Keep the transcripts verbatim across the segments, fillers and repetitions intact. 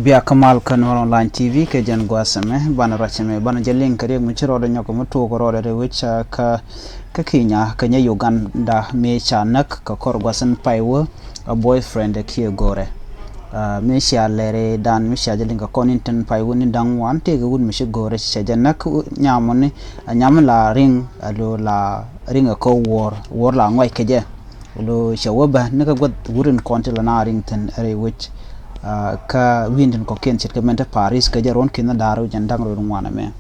Bia kä mal kä Nuɔr Online T V kɛ jɛn gua̱a̱th ɛmɛ, banɛ ruac ɛmɛ, banɛ jɛ liŋ kɛ riɛk mi ci rɔɔdɛ nyɔk mi tuɔɔk rɔɔdɛ rɛy wec kä, kä Kenya, kɛ nyɛ Uganda mi ca näk kɛ kɔr gua̱th in pay wä, a boyfriend kiɛ go̱rɛ. Mi cia lɛri dan mi cia jɛ liŋ kɛ kɔn in tin pay wä ni da̱ŋ wan tëëkɛ wut mi ci go̱rɛ cɛ jɛ näk nyamɔ ni, a nyam la riŋ, a lo la riŋ a kä wuɔr, wuɔr la ŋuac kɛ jɛ. Lo cɛ wä bä ni kä guäth wurin kɔn ti la na riŋ thin rɛy wec. Kä wi̱n tin kɔkiɛn ce̱tkɛ mɛn te Paris kɛ jɛ ruɔn ki̱n da̱r wi̱c ɛn da̱ŋ rɛw ŋuan ɛmɛ.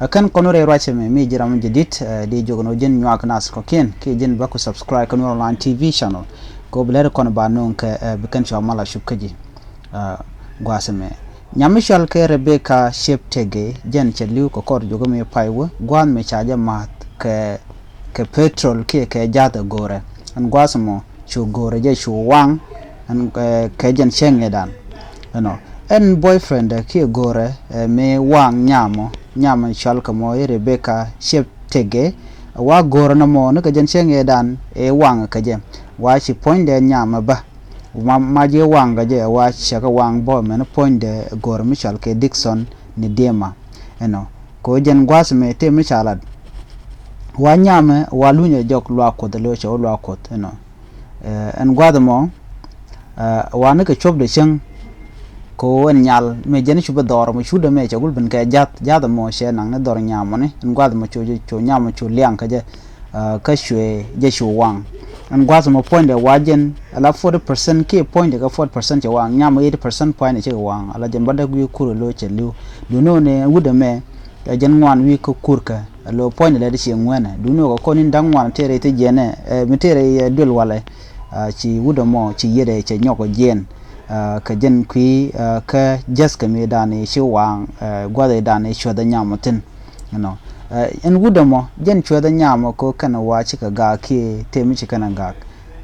Ɛ kɛn kɔn rɛy ruac ɛmɛ mi ji̱ ram jɛ dit, di jiök ni wä ji̱n nyuak nas kɔkiɛn kiɛ ji̱n bä ku subscribe kä Nuɔr Online T V channel. Kɛ wä bi lɛr kɔn ba no̱o̱ŋ kɛ bi kɛn cua mal a cup kä ji̱. Gua̱a̱th ɛmɛ nyam mi cɔal kɛ Rebecca Cheptegei, jɛn cɛ li̱w kɛ kɔr juɔkä mi pay wä gua̱a̱th mi ca jɛ ma̱th kɛ kɛ petrol kiɛ kɛ ja̱th ɛ go̱rɛ. Ɛn gua̱a̱th ɛmɔ cu go̱rɛ jɛ cu waŋ ɛn kɛ jɛn cäŋ ëëdan. Ɛnɔ ɛn boyfriend kiɛ go̱rɛ mi waŋ nyamɔ, nyamɔ cɔal kɛ mɔ i̱ Rebecca Cheptegei. Wa go̱rɛ nɔmɔ ni kɛ jɛn cäŋ ëëdan ɛ waŋ kɛ jɛ. Wa ci puɔ̱nydɛ nyamɔ bä. Ma, ma jiɛ waŋ kɛ jɛ wa cɛ kɛ waŋ bä mɛn puɔ̱nydɛ go̱rɛ mi cɔal kɛ Dickson ni Diema. Ɛnɔ kɛ jɛn gua̱a̱th mi tëë mi ca lat. Wa nyamɛ wa lunyɛ jɔk luaak Kuɔth, lo cɛ wä luaak Kuɔth ɛnɔ. Ɛn gua̱a̱th ɛmɔ wa ni kɛ cuɔpdɛ cäŋ. Kɛ ɛn nyal mi jɛn cupɛ dhɔr mɔ cutdɛ mɛ cɛ gul ben kɛ ja̱th, ja̱th ɛmɔ cɛ naŋ ni dhɔr nyamɔ ni. Ɛn gua̱a̱th ɛmɔ cu, cu nyamɔ cu liaŋ kɛ jɛ. Kä cuɛ jɛ cu waŋ. Ɛn gua̱a̱th ɛmɔ puɔ̱nydɛ wa jɛn ala forty percent kiɛ puɔ̱nydɛ kɛ forty percent cɛ waŋ, nyamɔ eighty percent puɔ̱nydɛ cikɛ waŋ. Ala jɛn bä däk wi̱i̱ kur ɛ lo cɛ li̱w. Duundɛ ni wut ɛmɛ ɛ jɛn ŋuan wi̱i̱ kä kurkä. Alo puɔ̱nydɛ lɛ di ci ŋuɛnɛ duundɛ kɛ kɔn in da̱ŋ ŋuan tëë rɛy thi jiɛnɛ, mi tëë rɛy duël walɛ. Ci wut ɛmɔ ci yiɛtdɛ cɛ nyɔk ɔ jiɛn. Kɛ jɛn kui̱ kä jäth kɛ mi dan i̱ ci waŋ gua̱th i̱ dan i̱ cuɛth ɛ nyam ɔ thi̱n. Ɛnɔ ɛn wut ɛmɔ jɛn cuɛth ɛ nyam ɔ kɛ kɛn wa cikɛ gaak kiɛ tëë mi ci kɛn ɛ gaak.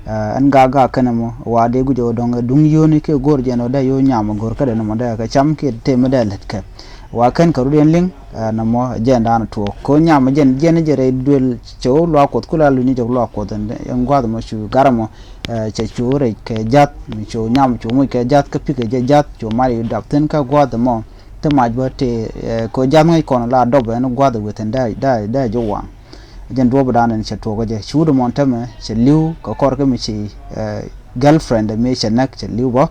Ɛn gaak gaak kɛn ɛmɔ wa dee guic ɛ wä dɔ̱ŋ ɛ duŋ yio̱o̱ni kiɛ go̱o̱r jɛn ɔ dee yo̱o̱ nyam ɔ go̱o̱r kädɛ nɔmɔ dee kɛ cam kiɛ tëë mi dee lät kɛ. Wa kɛn kɛ rut yɛn liŋ nɔmɔ jɛn da̱a̱n tuɔɔk kɛ nyam ɔ jɛn jɛn jɛ rɛy duël cɛ wä luaak Kuɔth kula luny jɛ luaak Kuɔth ɛn gua̱th ɛmɔ cu gar ɛmɔ. Cɛ cu rɛc kɛ ja̱th mi cu nyam cu muc kɛ ja̱th kä pikɛ jɛ ja̱th cu mac i̱ dap thi̱n kä gua̱th ɛmɔ. Ti mac bä ti kɛ ja̱th ŋäc kɔn la dɔp ɛn gua̱th ɛ within dee dee dee ji̱ waŋ. Jɛn duɔ̱ɔ̱p dan ɛn cɛ tuɔɔk kä jɛ ci wut ɛmɔ tämɛ cɛ li̱w kɛ kɔr kä mi ci girlfriend mi cɛ näk cɛ li̱w bä.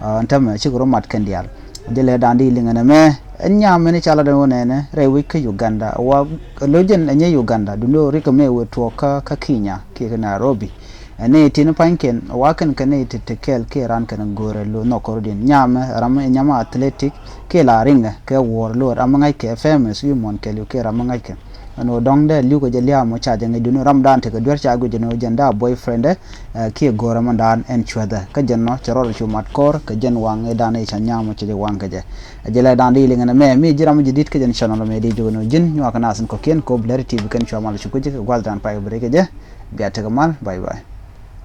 Ɛn tämɛ cikɛ rɔ mat kɛn diaal. Jɛ lɛ dan di liŋɛ nɛ mɛ ɛn nyam mɛn i̱ ca lat ɛn wä nɛnɛ rɛy wec kä Uganda wa lo jɛn ɛ nyɛ Uganda dundo rikɛ mɛ wee tuɔɔk kä kä Kenya kiɛ kä Nairobi. Ɛ nɛy tin pa̱nykiɛn wa kɛn kɛ nɛy ti ti kɛɛl kiɛ ran kɛn go̱o̱rɛ lo nhɔk kɔrɔdiɛn nyamɛ ram ɛ nyamɛ athletic kiɛ la riŋɛ kɛ wuɔr lo ram ɛ ŋa̱ckɛ famous wi̱i̱ muɔ̱n kɛɛliw kiɛ ram ɛ ŋa̱ckɛ. Ɛn ɣöö dɔ̱ŋ dee li̱w kɛ jɛ lia̱a̱ mɔ ca jɛ ŋäc duŋni ram dan tekɛ duer ca guic jɛ ni ɣöö jɛn dee a boyfriend dɛ kiɛ go̱o̱rɛ mɔ dan ɛn cuɛthɛ kä jɛn nɔ cɛ rɔɔdɛ cu mat kɔɔr kɛ jɛn waŋ ëë dan ëë ca nyam mɔ cɛ jɛ waŋ kɛ jɛ. Ɛ jɛ lɛ dan di liŋɛ nɛ mɛ mi ji̱ ram mi ji̱ di̱t kä jɛn channel mɛ di jiök ni ɣöö ji̱n nyuak kɛ nath in kɔ̱kiɛn kɛ ɣöö bi lɛri T V kɛn cua mal cu kui̱c kɛ gua̱th dan pay kɛ bi rɛy kɛ jɛ. Bia tekɛ mal, bye bye.